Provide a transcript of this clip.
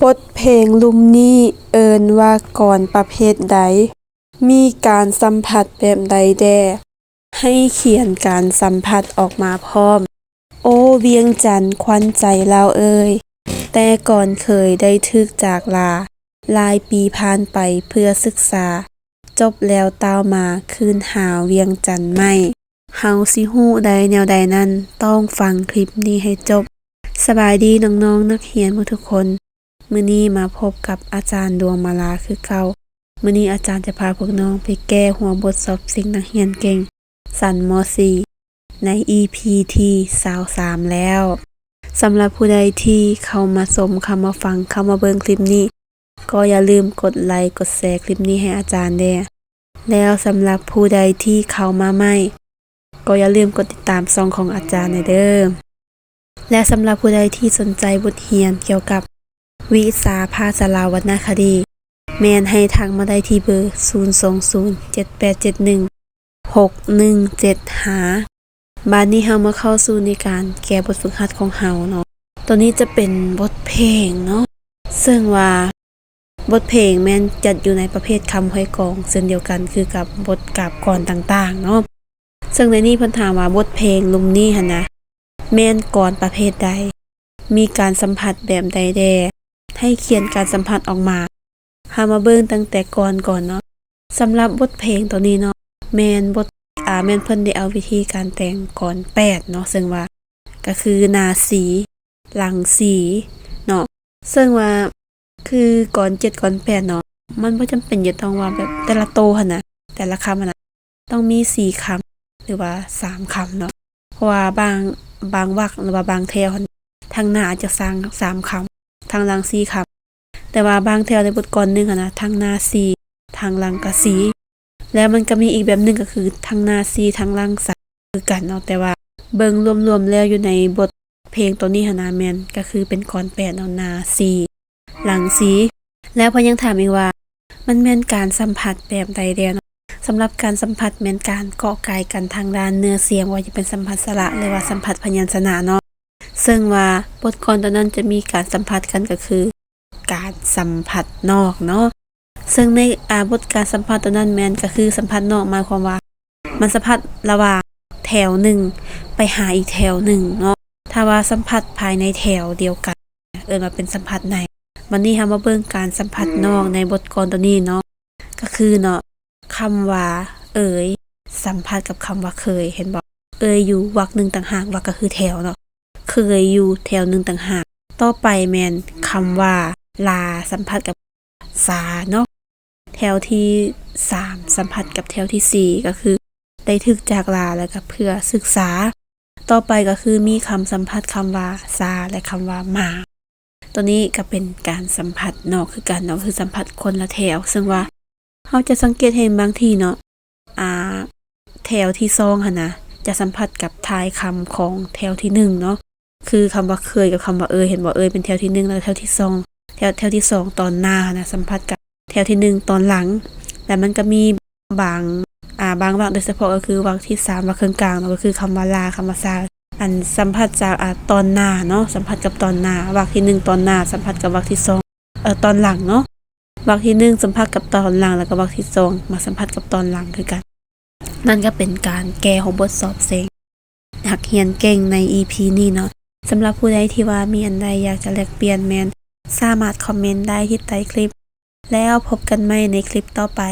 ບົດເພງລຸ່ມນີ້ເອີ້ນວ່າກອນປະເພດໃດ? ມີການສຳຜັດແບບໃດແດ່? ໃຫ້ຂຽນການສຳຜັດອອກມາພ້ອມ. ໂອ້ ວຽງຈັນຂວັນໃຈລາວເອີຍ, ແຕ່ກ່ອນເຄີຍໄດ້ຖືກຈາກລາ, ຫຼາຍປີຜ່ານໄປເພື່ອສຶກສາ, ຈົບແລ້ວຕ່າວມາຄືນຫາວຽງຈັນໃໝ່. ເຮົາຊິຮູ້ໄດ້ແນວໃດນັ້ນ, ຕ້ອງຟັງຄລິບນີ້ໃຫ້ຈົບ. ສະບາຍດີນ້ອງໆນັກຮຽນໝົດທຸກຄົນ. ມື້ນີ້ມາພົບກັບອາຈານດວງມາລາຄືເກົ່າ. ມື້ນີ້ອາຈານຈະພາພວກນ້ອງໄປແກ້ຫົວບົດສອບເສັງນັກຮຽນເກັ່ງ ຊັ້ນ ມໍສີ່ ໃນອີພີທີຊາວສາມແລ້ວ. ສຳລັບຜູ້ໃດທີ່ເຂົ້າມາຊົມ, ເຂົ້າມາຟັງ, ເຂົ້າມາເບິ່ງຄລິບນີ້, ກໍຢ່າລືມກົດໄລ, ກົດແຊຄລິບນີ້ໃຫ້ອາຈານແດ່. ແລ້ວສຳລັບຜູ້ໃດທີ່ເຂົ້າມາໃໝ່, ກໍຢ່າລືມກົດຕິດຕາມຊ່ອງຂອງອາຈານແດ່ເດີ້. ແລະ ສຳລັບຜູ້ໃດທີ່ສົນໃຈບົດຮຽນກ່ຽວກັບວິຊາພາສາລາວວັນນະຄະດີ, ແມ່ນໃຫ້ທັກມາໄດ້ທີ່ເບີ ສູນສອງສູນ ເຈັດແປດເຈັດໜຶ່ງ ຫົກໜຶ່ງເຈັດຫ້າ. ບາດນີ້ເຮົາມາເຂົ້າສູ່ໃນການແກ້ບົດຝຶກຫັດຂອງເຮົາເນາະ. ໂຕນີ້ຈະເປັນບົດເພງເນາະ, ເຊິ່ງວ່າ ບົດເພງແມ່ນຈັດຢູ່ໃນປະເພດຄຳຫ້ອຍກອງ ເຊັ່ນດຽວກັນຄືກັບບົດກາບກອນຕ່າງໆເນາະ. ເຊິ່ງໃນນີ້ເພິ່ນຖາມວ່າບົດເພງລຸ່ມນີ້ຫັ້ນນະ ແມ່ນກອນປະເພດໃດ? ມີການສຳຜັດແບບໃດແດ່? ໃຫ້ຂຽນການສຳຜັດອອກມາ. ເຮົາມາເບິ່ງຕັ້ງແຕ່ກອນກ່ອນເນາະ. ສຳລັບບົດເພງໂຕນີ້ເນາະ ແມ່ນບົດ ອາ ແມ່ນເພິ່ນໄດ້ເອົາວິທີການແຕ່ງກອນແປດເນາະ, ເຊິ່ງວ່າ ກໍຄືໜ້າສີ່ ຫຼັງສີ່ເນາະ. ເຊິ່ງວ່າຄືກອນເຈັດ ກອນແປດເນາະ ມັນບໍ່ຈຳເປັນຈະຕ້ອງວ່າແບບແຕ່ລະໂຕຫັ້ນນະ, ແຕ່ລະຄຳຫັ້ນນະ ຕ້ອງມີສີ່ຄຳ ຫຼືວ່າສາມຄຳເນາະ. ເພາະວ່າບາງ ບາງວັກ ຫຼືວ່າບາງແຖວຫັ້ນ ທາງໜ້າອາດຈະສ້າງສາມຄຳ ທາງຫຼັງສີ່ຄຳ. ແຕ່ວ່າບາງແຖວໃນບົດກອນໜຶ່ງຫັ້ນນະ ທາງໜ້າສີ່ ທາງຫຼັງກະສີ່. ແລ້ວມັນກະມີອີກແບບໜຶ່ງ ກໍຄືທາງໜ້າສີ່ ທາງຫຼັງສາມຄືກັນເນາະ. ແຕ່ວ່າເບິ່ງລວມໆແລ້ວຢູ່ໃນບົດເພງໂຕນີ້ຫັ້ນນະ ແມ່ນກະຄືເປັນກອນແປດເນາະ, ໜ້າສີ່ ຫຼັງສີ່. ແລ້ວເພິ່ນຍັງຖາມອີກວ່າ ມັນແມ່ນການສຳຜັດແບບໃດແດ່ເນາະ? ສຳລັບການສຳຜັດແມ່ນການເກາະກາຍກັນທາງດ້ານເນື້ອສຽງ, ບໍ່ວ່າຈະເປັນສຳຜັດສະຫຼະ ຫຼືວ່າສຳຜັດພະຍັນຊະນະເນາະ. ເຊິ່ງວ່າບົດກອນໂຕນັ້ນຈະມີການສຳຜັດກັນ ກໍຄື ການສຳຜັດນອກເນາະ. ເຊິ່ງໃນ ອາ ບົດການສຳຜັດໂຕນັ້ນແມ່ນ ກໍຄືສຳຜັດນອກ ໝາຍຄວາມວ່າມັນສຳຜັດລະຫວ່າງແຖວໜຶ່ງໄປຫາອີກແຖວໜຶ່ງເນາະ. ຖ້າວ່າສຳຜັດພາຍໃນແຖວດຽວກັນ ເອີ້ນວ່າເປັນສຳຜັດໃນ. ບັດນີ້ເຮົາມາເບິ່ງການສຳຜັດນອກໃນບົດກອນໂຕນີ້ເນາະ. ກໍຄືເນາະ ຄຳວ່າເອີຍ ສຳຜັດກັບຄຳວ່າເຄີຍ ເຫັນບໍ່? ເອີຍຢູ່ວັກໜຶ່ງຕ່າງຫາກ, ວັກກໍຄືແຖວເນາະ, ເຄີຍຢູ່ແຖວໜຶ່ງຕ່າງຫາກ. ຕໍ່ໄປແມ່ນຄຳວ່າລາ ສຳຜັດກັບສາເນາະ. ແຖວທີສາມ ສຳຜັດກັບແຖວທີສີ່ ກໍຄືໄດ້ຖືກຈາກລາ ແລ້ວກໍເພື່ອສຶກສາ. ຕໍ່ໄປກໍຄືມີຄຳສຳຜັດຄຳວ່າຊາ ແລະ ຄຳວ່າມາ. ໂຕນີ້ກໍເປັນການສຳຜັດນອກຄືກັນເນາະ, ຄືສຳຜັດຄົນລະແຖວ. ເຊິ່ງວ່າເຮົາຈະສັງເກດເຫັນບາງທີເນາະ ອາ ແຖວທີສອງຫັ້ນນະ ຈະສຳຜັດກັບທ້າຍຄຳຂອງແຖວທີໜຶ່ງເນາະ. ຄືຄຳວ່າເຄີຍກັບຄຳວ່າເອີຍ ເຫັນບໍ່? ເອີຍເປັນແຖວທີໜຶ່ງ ແລ້ວແຖວທີສອງ ແຖວ ແຖວທີສອງຕອນໜ້າຫັ້ນນະ ສຳຜັດກັບແຖວທີໜຶ່ງຕອນຫຼັງ. ແລ້ວມັນກໍມີບາງ ອາ ບາງວັກ ໂດຍສະເພາະກໍຄືວັກທີສາມ ວັກເຄິ່ງກາງເນາະ, ກໍຄືຄຳວ່າລາ ຄຳວ່າຊາ ອັນສຳຜັດຈາກ ອາ ຕອນໜ້າເນາະ, ສຳຜັດກັບຕອນໜ້າ, ວັກທີໜຶ່ງຕອນໜ້າ ສຳຜັດກັບວັກທີສອງ ເອີ ຕອນຫຼັງເນາະ. ວັກທີໜຶ່ງສຳຜັດກັບຕອນຫຼັງ ແລ້ວກໍວັກທີສອງມາສຳຜັດກັບຕອນຫຼັງຄືກັນ. ນັ້ນກໍເປັນການແກ້ຫົວບົດສອບເສັງນັກຮຽນເກັ່ງໃນອີພີນີ້ເນາະ. ສຳລັບຜູ້ໃດທີ່ວ່າມີອັນໃດຢາກຈະແລກປ່ຽນ ແມ່ນສາມາດຄອມເມັນໄດ້ທີ່ໃຕ້ຄລິບ. ແລ້ວພົບກັນໃໝ່ໃນຄລິບຕໍ່ໄປ.